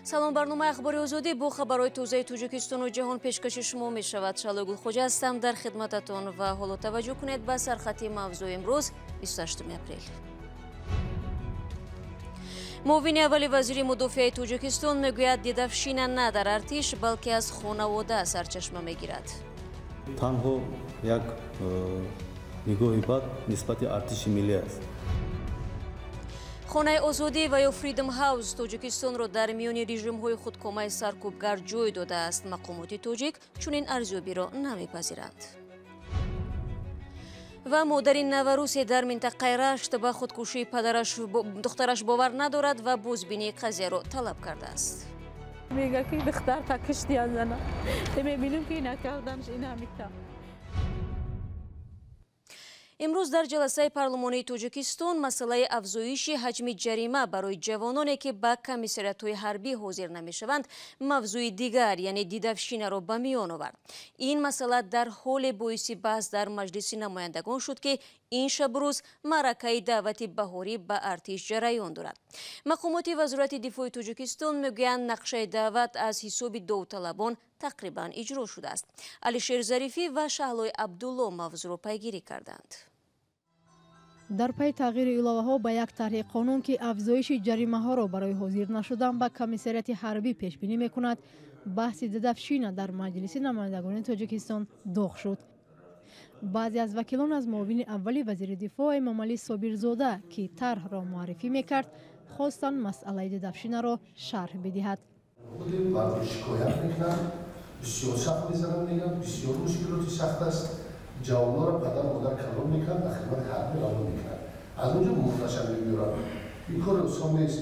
Салом, барномаи Ахбори Озодӣ бо хабарҳои тозаи Тоҷикистону ҷаҳон пешкаши шумо мешавад. Шалои Гулхоҷа ҳастам дар хидмататон ва ҳоло таваҷҷӯҳ кунед ба сархати мавзӯи имрӯз, 28 апрел. Муовини аввали вазири мудофиаи Тоҷикистон мегӯяд, дедовщина на дар артиш, балки аз хонавода сарчашма мегирад. Танҳо як нигоҳи бад нисбати артиши миллӣ аст. Хонаи Озодӣ ва ё Freedom House Тоҷикистонро дар миёни режимҳои худкомаи саркӯбгар ҷой додааст. Мақомоти тоҷик чунин арзёбиро намепазиранд. Ва модари наварусе дар минтақаи Рашт ба худкушии падараш духтараш бовар надорад ва бозбинии қазияро талаб кардааст. Мега ки духтар та киштиян зана. Мебинем ки накарданш ина мита. Имрӯз дар ҷаласаи парлумонии Тоҷикистон масъалаи афзоиши ҳаҷми ҷарима барои ҷавононе, ки ба комиссариятҳои ҳарбӣ ҳозир намешаванд, мавзӯи дигар, яъне дедовщина ро ба миён овард. Ин масъала дар ҳоле боиси баҳс дар Маҷлиси намояндагон шуд, ки ин шабрӯз маъракаи даъвати баҳорӣ ба артиш ҷараён дорад. Мақомоти Вазорати дифои Тоҷикистон мегӯянд, нақшаи даъват аз ҳисоби довталабон тақрибан иҷро шудааст. Алишер Зарифӣ ва Шаҳлои Абдулло мавзӯъро пайгирӣ карданд. Дар пайи тағйири иловаҳо ба як тарҳи қонун, ки афзоиши ҷаримаҳоро барои ҳозир нашудан ба комиссариати ҳарбӣ пешбинӣ мекунад, баҳси дедовщина дар Маҷлиси намояндагони Тоҷикистон доғ шуд. Баъзе аз вакилон аз муовини аввали вазири дифоъ Эмомалӣ Собирзода, ки тарҳро муаррифӣ мекард, хостанд масъалаи дедовщина ро шарҳ бидиҳад. Мардум шикоят мекунанд, бисёр сахт мезананд, мегӯянд, бисёр мушкилоти сахт аст. Ҷавонҳоро падару модар калон мекунанд, ба хидмати ҳарбӣ равон мекунанд, аз он ҷо мурдаша мебиёранд. Ин кори осон нест.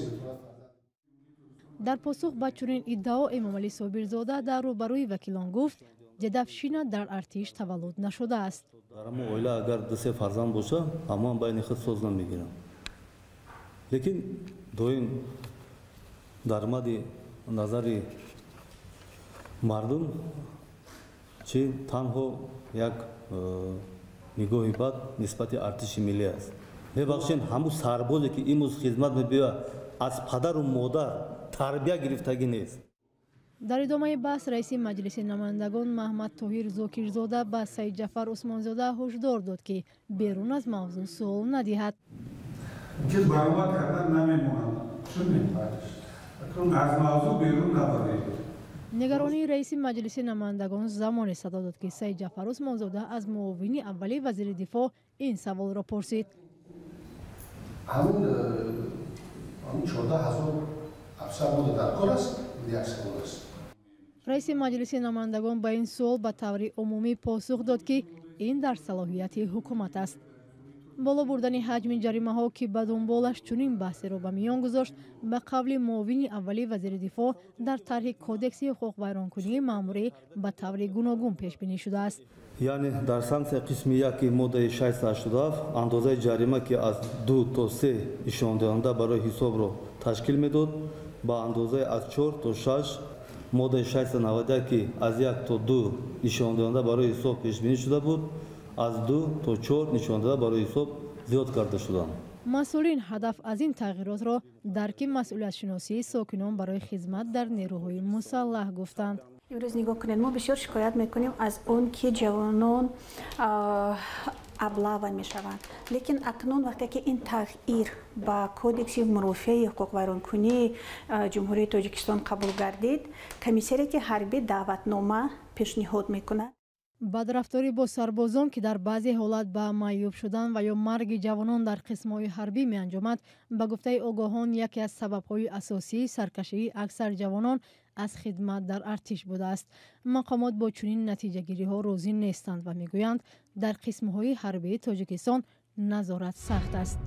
Дар посух ба чунин иддао Эмомалӣ Собирзода дар рӯбарӯи вакилон гуфт, дедовщина дар артиш таваллуд нашудааст. Дар ҳамон оила агар дусе фарзанд боша, ҳамоам байни худ соз намегиранд, лекин доим дар мадди назари мардум чи танҳо як нигоҳи бад нисбати артиши миллӣ аст. Мебахшед, ҳамун сарбозе, ки имрӯз хизмат мебиёяд, аз падару модар тарбия гирифтагӣ нест. Дар идомаи баҳс раиси Маҷлиси намояндагон Маҳмад Тоҳир Зокирзода ба Саидҷафар Усмонзода ҳушдор дод, ки берун аз мавзӯъ суол надиҳад. Баромад кардан намемонам, аз мавзӯъ берун набаред. Нигаронии раиси Маҷлиси намояндагон замоне садо дод, ки Саидҷафар Усмонзода аз муовини аввали вазири дифоъ ин саволро пурсид. Ҳамин 14 000 афсар буда дар кор аст, як савол аст. Раиси Маҷлиси намояндагон ба ин суол ба таври умумӣ посух дод, ки ин дар салоҳияти ҳукумат аст. Боло бурдани ҳаҷми ҷаримаҳо, ки ба дунболаш чунин баҳсеро ба миён гузошт, ба қавли муовини аввали вазири дифоъ дар тарҳи Кодекси ҳуқуқвайронкунии маъмурӣ ба таври гуногун пешбинӣ шудааст. Яъне дар санксия қисми яки моддаи 687 андозаи ҷарима, ки аз 2 то 3 нишондиҳанда барои ҳисобро ташкил медод, ба андозаи аз 4 то 6, моддаи 691, ки аз 1 то 2 нишондиҳанда барои ҳисоб пешбинӣ шуда буд, аз 2 то 4 нишондиҳанда барои ҳисоб зиёд карда шуданд. Масъулин ҳадаф аз ин тағйиротро дарки масъулиятшиносии сокинон барои хизмат дар нерӯҳои мусаллаҳ гуфтанд. Имрӯз нигоҳ кунед, мо бисёр шикоят мекунем аз он, ки ҷавонон облава мешаванд, лекин акнун вақте ки ин тағйир ба Кодекси мурофиаи ҳуқуқвайронкунии Ҷумҳурии Тоҷикистон қабул гардид, комиссариати ҳарбӣ даъватнома пешниҳод мекунад. Бадрафторӣ бо сарбозон, ки дар баъзе ҳолат ба маъюб шудан ва ё марги ҷавонон дар қисмҳои ҳарбӣ меанҷомад, ба гуфтаи огоҳон, яке аз сабабҳои асосии саркашии аксар ҷавонон аз хидмат дар артиш будааст. Мақомот бо чунин натиҷагириҳо розӣ нестанд ва мегӯянд, дар қисмҳои ҳарбии Тоҷикистон назорат сахт аст.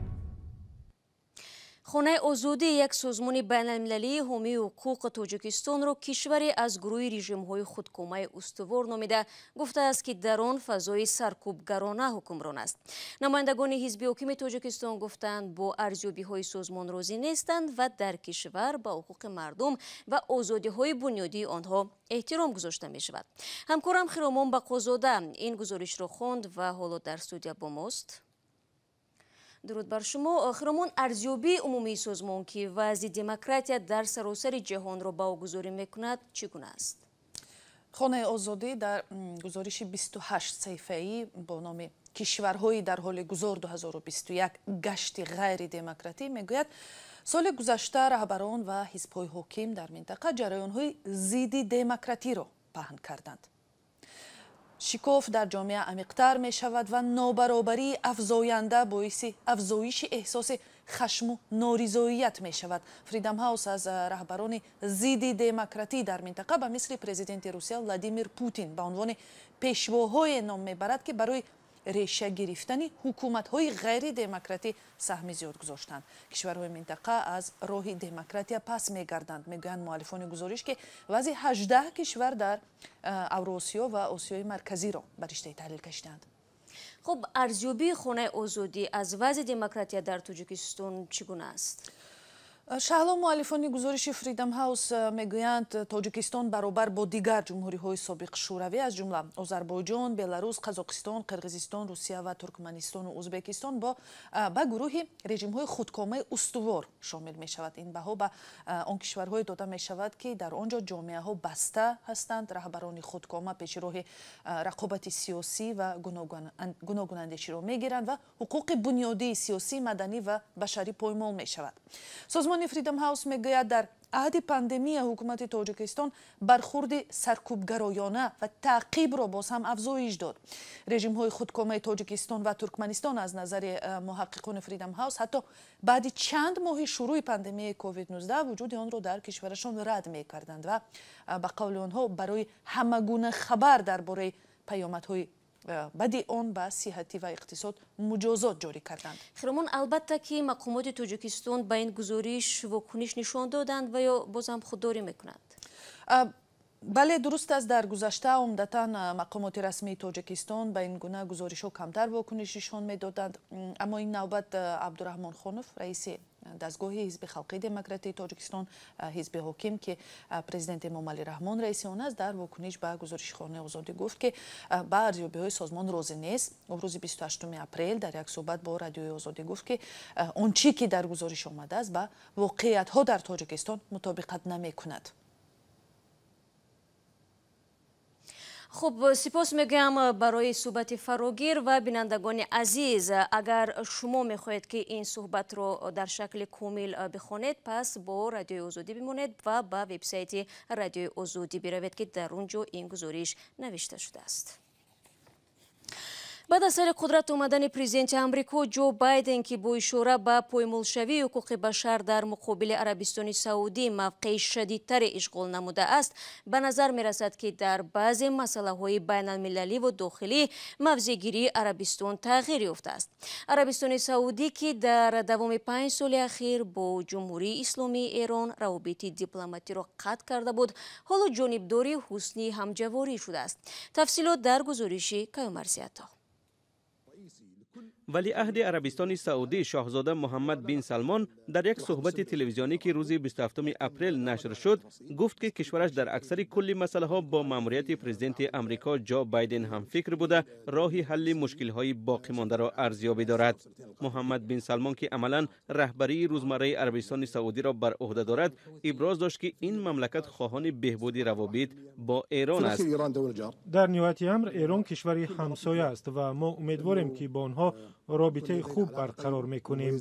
Хонаи Озодӣ, як созмони байналмилалии ҳомии ҳуқуқ, Тоҷикистонро кишваре аз гурӯҳи режимҳои худкомаи устувор номида, гуфтааст, ки дар он фазои саркӯбгарона ҳукмрон аст. Намояндагони ҳизби ҳокими Тоҷикистон гуфтанд, бо арзёбиҳои созмон розӣ нестанд ва дар кишвар ба ҳуқуқи мардум ва озодиҳои бунёдии онҳо эҳтиром гузошта мешавад. Ҳамкорам Хиромон Бақозода ин гузоришро хонд ва ҳоло дар студия бо мост. Дуруд бар шумо. Хиромон, арзёбии умумии созмон, ки вазъи демократия дар саросари ҷаҳонро баҳогузорӣ мекунад, чӣ гуна аст? Хонаи озодӣ дар гузориши 28 саҳифаӣ бо номи «Кишварҳои дар ҳоли гузор 2021: гашти ғайридемократӣ» мегӯяд, соли гузашта раҳбарон ва ҳизбҳои ҳоким дар минтақа ҷараёнҳои зидди демократиро паҳн карданд. Шикоф дар ҷомеа амиқтар мешавад ва нобаробарии афзоянда боиси афзоиши эҳсоси хашму норизоият мешавад. Фридам Ҳаус аз раҳбарони зидди демократӣ дар минтақа ба мисли президенти Русия Владимир Путин ба унвони пешвоҳое ном мебарад, ки барои реша гирифтани ҳукуматҳои ғайридемократӣ саҳми зиёд гузоштанд. Кишварҳои минтақа аз роҳи демократия пас мегарданд, мегӯянд муаллифони гузориш, ки вазъи 18 кишвар дар Авроосиё ва Осиёи Марказиро ба риштаи таҳлил кашиданд. Хуб, арзёбии Хонаи озодӣ аз вазъи демократия дар Тоҷикистон чӣ гуна аст? Шаҳло, муаллифони гузориши Фридам Ҳаус мегӯянд, Тоҷикистон баробар бо дигар ҷумҳуриҳои собиқ шӯравӣ, аз ҷумла Озарбойҷон, Беларус, Қазоқистон, Қирғизистон, Русия ва Туркманистону Ӯзбекистон, ба гурӯҳи режимҳои худкомаи устувор шомил мешавад. Ин баҳо ба он кишварҳое дода мешавад, ки дар он ҷо ҷомеаҳо баста ҳастанд, раҳбарони худкома пеши роҳи рақобати сиёсӣ ва гуногунандеширо мегиранд ва ҳуқуқи бунёдии сиёсӣ, маданӣ ва башарӣ поймол мешавад. Созмони Фридом Ҳаус мегӯяд, дар аҳди пандемия ҳукумати Тоҷикистон бархурди саркӯбгароёна ва таъқибро боз ҳам афзоиш дод. Режимҳои худкомаи Тоҷикистон ва Туркманистон аз назари муҳаққиқони Фридом Ҳаус ҳатто баъди чанд моҳи шурӯи пандемияи COVID-19 вуҷуди онро дар кишварашон рад мекарданд ва ба қавли онҳо барои ҳама гуна хабар дар бораи паёмадҳои баъди он ба сиҳатӣ ва иқтисод муҷозот ҷорӣ карданд. Хиромон, албатта, ки мақомоти Тоҷикистон ба ин гузориш вокуниш нишон доданд ва ё бозам худдорӣ мекунанд? Бале, дуруст аст, дар гузашта умдатан мақомоти расмии Тоҷикистон ба ин гуна гузоришҳо камтар вокуниш нишон медоданд, аммо ин навбат Абдураҳмон Хонов, раиси дастгоҳи Ҳизби халқии демократии Тоҷикистон, ҳизби ҳоким, ки президент Эмомалӣ Раҳмон раиси он аст, дар вокуниш ба гузориши Хонаи озодӣ гуфт, ки ба арзёбиҳои созмон розӣ нест. Ӯ рӯзи 28 апрел дар як суҳбат бо Радиои Озодӣ гуфт, ки он чӣ ки дар гузориш омадааст, ба воқеиятҳо дар Тоҷикистон мутобиқат намекунад. Хуб, сипос мегӯям барои суҳбати фарогир. Ва бинандагони азиз, агар шумо мехоҳед, ки ин суҳбатро дар шакли комил бихонед, пас бо Радиои Озодӣ бимонед ва ба вебсайти Радиои Озодӣ биравед, ки дар он ҷо ин гузориш навишта шудааст. Баъд аз сари қудрат омадани президенти Амрико Ҷо Байден, ки бо ишора ба поймолшавии ҳуқуқи башар дар муқобили Арабистони Саудӣ мавқеи шадидтаре ишғол намудааст, ба назар мерасад, ки дар баъзе масъалаҳои байналмилаливу дохилӣ мавзеъгирии Арабистон тағйир ёфтааст. Арабистони Саудӣ, ки дар давоми 5 соли ахир бо Ҷумҳурии Исломии Эрон равобити дипломатиро қатъ карда буд, ҳоло ҷонибдори ҳусни ҳамҷаворӣ шудааст. Тафсилот дар гузориши Каюмарсиято. Валиаҳди Арабистони Саудӣ шоҳзода Муҳаммад бин Салмон дар як суҳбати телевизионӣ, ки рӯзи 27 апрел нашр шуд, гуфт, ки кишвараш дар аксари кулли масъалаҳо бо маъмурияти президенти Амрико Ҷо Байден ҳамфикр буда, роҳи ҳалли мушкилҳои боқимондаро арзёбӣ дорад. Муҳаммад бин Салмон, ки амалан раҳбарии рӯзмарраи Арабистони Саудиро бар ӯҳда дорад, иброз дошт, ки ин мамлакат хоҳони беҳбуди равобит бо Эрон аст. Дар ниҳояти амр Эрон кишвари ҳамсоя аст ва мо умедворем, ки бо онҳо робитаи хуб барқарор мекунем.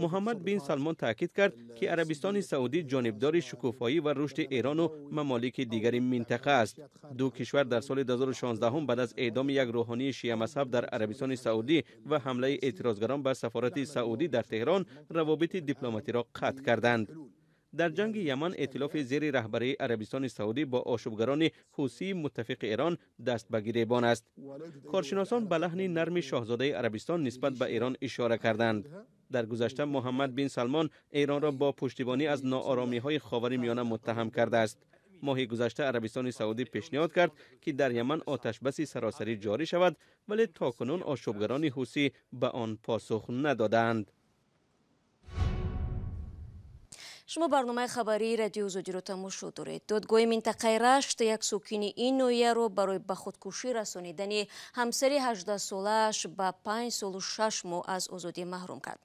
Муҳаммад бин Салмон таъкид кард, ки Арабистони Саудӣ ҷонибдори шукуфоӣ ва рушди Эрону мамолики дигари минтақа аст. Ду кишвар дар соли 2016 баъд аз эъдоми як рӯҳонии шиамазҳаб дар Арабистони Саудӣ ва ҳамлаи эътирозгарон ба сафорати Саудӣ дар Теҳрон равобити дипломатиро қатъ карданд. Дар ҷанги Яман эътилофи зери раҳбарии Арабистони Саудӣ бо ошӯбгарони ҳусии муттафиқи Эрон даст ба гиребон аст. Коршиносон ба лаҳни нарми шоҳзодаи Арабистон нисбат ба Эрон ишора карданд. Дар гузашта Муҳаммад бин Салмон Эронро бо пуштибонӣ аз нооромиҳои Ховари Миёна муттаҳам кардааст. Моҳи гузашта Арабистони Саудӣ пешниҳод кард, ки дар Яман оташбаси саросарӣ ҷорӣ шавад, вале то кунун ошӯбгарони ҳусӣ ба он посух надодаанд. Шумо барномаи хабарии Радиои Озодиро тамошо доред. Додгоҳи минтақаи Рашт як сокини ин ноҳияро барои ба худкушӣ расонидани ҳамсари 18-солааш ба 5 солу 6 моҳ аз озодӣ маҳрум кард.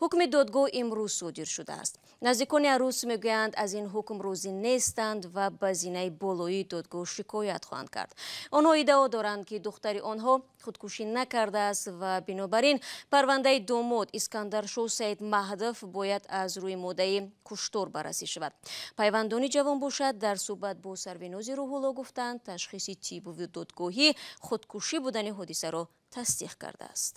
Ҳукми додгоҳ имрӯз содир шудааст. Наздикони арӯс мегӯянд, аз ин ҳукм розӣ нестанд ва ба зинаи болоии додгоҳ шикоят хоҳанд кард. Онҳо иддао доранд, ки духтари онҳо худкушӣ накардааст ва бинобар ин парвандаи домод Искандаршоҳ Саид Маҳдов бояд аз рӯи моддаи куштор баррасӣ шавад. Пайвандони ҷавон бошад дар суҳбат бо Сарвинози Рӯҳулло гуфтанд, ташхиси тиббии додгоҳӣ худкушӣ будани ҳодисаро тасдиқ кардааст.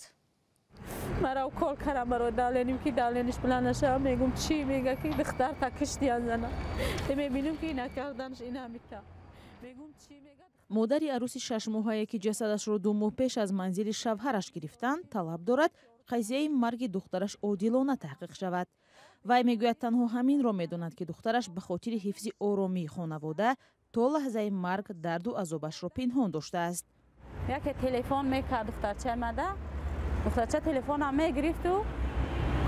Мара укол кардам барои давленим, ки давлениш баланд нашава. Мегум чӣ? Мега ки духтарта киштиян зана. Мебинем ки накарданш ина мита. Мегум чӣ мега? Модари арӯси шашмоҳае, ки ҷасадашро 2 моҳ пеш аз манзили шавҳараш гирифтанд, талаб дорад қазияи марги духтараш одилона таҳқиқ шавад. Вай мегӯяд, танҳо ҳаминро медонад, ки духтараш ба хотири ҳифзи оромии хонавода то лаҳзаи марг дарду азобашро пинҳон доштааст. Яке телефон мекард духтарчаи мада, духтарча телефонам мегирифту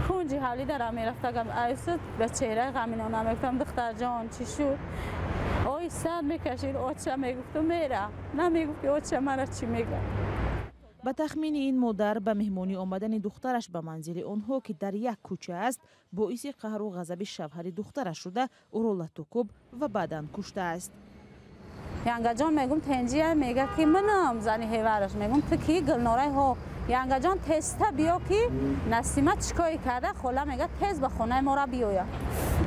кунҷи ҳавлӣ дара мерафтагам. Айсуд ба чеҳраи ғаминона мегуфтам, духтарҷон, чӣ шуд? Ой, сар мекашид, отча мегуфту мера. Намегуфт ки отча мара чӣ мега. Ба тахмини ин модар, ба меҳмонӣ омадани духтараш ба манзили онҳо, ки дар як кӯча аст, боиси қаҳру ғазаби шавҳари духтараш шуда, ӯро латукӯб ва баъдан куштааст. Янгаҷон мегум тенҷия, мега ки манам зани ҳевараш. Мегум ту ки Гулнораи ҳо. Янгаҷон тезта биё ки Насима чикое карда, хола мега тез ба хонаи мора биёя.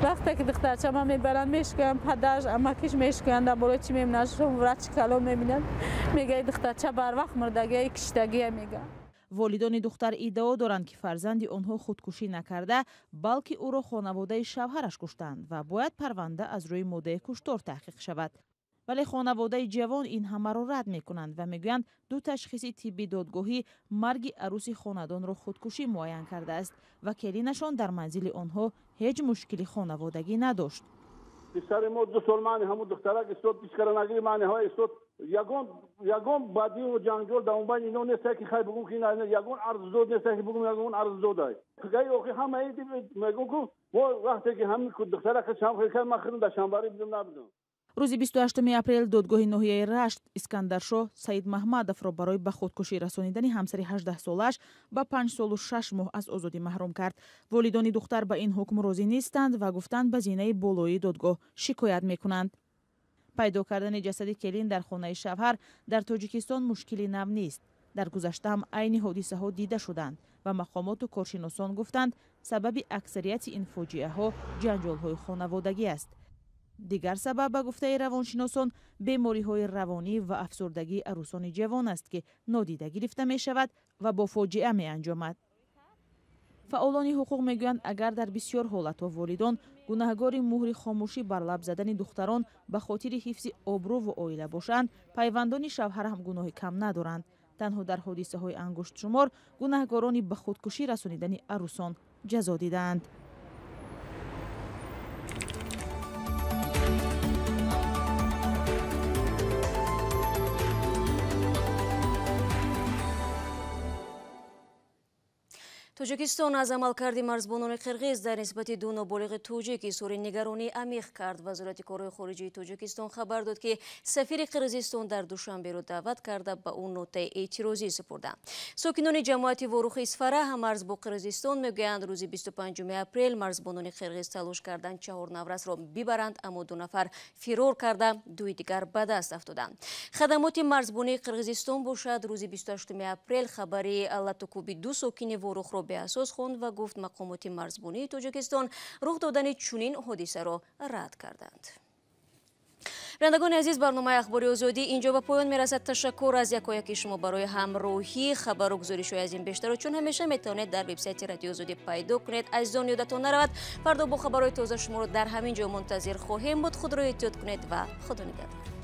Вақте ки духтарча ман мебаранд, мешкӯянд, падараш, амакиш мешкӯянд, дар болои чӣ мебинанд, врачи калон мебинанд, мега духтарча барвақт мурдагия, киштагия мега. Волидони духтар иддао доранд, ки фарзанди онҳо худкушӣ накарда, балки ӯро хонаводаи шавҳараш куштанд ва бояд парванда аз рӯи моддаи куштор таҳқиқ шавад. Вале хонаводаи ҷавон ин ҳамаро рад мекунанд ва мегӯянд, ду ташхиси тибби додгоҳӣ марги арӯси хонадонро худкушӣ муайян кардааст ва келинашон дар манзили онҳо ҳеҷ мушкили хонаводагӣ надошт. Писари мо 2 сол мани ҳамун духтарак истод, пискара нагири мани ҳава истод. Ягон бадиву ҷанҷол дар он байни ино нест, ки хай бугум ки ягон арздод нест, ки бугум ягон арздодай. Гаи охи ҳамаи мегум ку мо вақте ки ҳамин духтарака шамхел кард, ман худам дар шамбарӣ будам, набудам. Рӯзи 28 апрел додгоҳи ноҳияи Рашт Искандаршоҳ Саид Маҳмадовро барои ба худкушӣ расонидани ҳамсари 18-солааш ба 5 солу 6 моҳ аз озодӣ маҳрум кард. Волидони духтар ба ин ҳукм розӣ нестанд ва гуфтанд, ба зинаи болоии додгоҳ шикоят мекунанд. Пайдо кардани ҷасади келин дар хонаи шавҳар дар Тоҷикистон мушкили нав нест. Дар гузашта ҳам айни ҳодисаҳо дида шуданд ва мақомоту коршиносон гуфтанд, сабаби аксарияти ин фоҷиаҳо ҷанҷолҳои хонаводагӣ аст. Дигар сабаб, ба гуфтаи равоншиносон, бемориҳои равонӣ ва афсурдагии арӯсони ҷавон аст, ки нодида гирифта мешавад ва бо фоҷиа меанҷомад. Фаъолони ҳуқуқ мегӯянд, агар дар бисёр ҳолатҳо волидон гунаҳгори муҳри хомӯшӣ бар лаб задани духтарон ба хотири ҳифзи обрӯву оила бошанд, пайвандони шавҳар ҳам гуноҳи кам надоранд. Танҳо дар ҳодисаҳои ангуштшумор гунаҳгорони ба худкушӣ расонидани арӯсон ҷазо дидаанд. Тоҷикистон аз амалкарди марзбонони қирғиз дар нисбати ду ноболиғи тоҷик изҳори нигаронии амиқ кард. Вазорати корҳои хориҷии Тоҷикистон хабар дод, ки сафири Қирғизистон дар Душанберо даъват карда, ба ӯ нотаи эътирозӣ супурданд. Сокинони ҷамоати Ворухи Исфара ҳамарз бо Қирғизистон мегӯянд, рӯзи 25 апрел марзбонони қирғиз талош карданд 4 наврасро бибаранд, аммо 2 нафар фирор карда, 2 дигар ба даст афтоданд. Хадамоти марзбонии Қирғизистон бошад, рӯзи 28 апрел хабари латукӯби 2 сокини Ворухро беасос хонд ва гуфт, мақомоти марзбонии Тоҷикистон рух додани чунин ҳодисаро рад карданд. Бинандагони азиз, барномаи Ахбори Озодӣ инҷо ба поён мерасад. Ташаккур аз якояки шумо барои ҳамроҳӣ. Хабару гузоришҳои аз ин бештарро чун ҳамеша метавонед дар вебсайти Радиои Озодӣ пайдо кунед. Азизон, ёдатон наравад, фардо бо хабарҳои тоза шуморо дар ҳамин ҷо мунтазир хоҳем буд. Худро эҳтиёт кунед ва Худо нигаҳдор.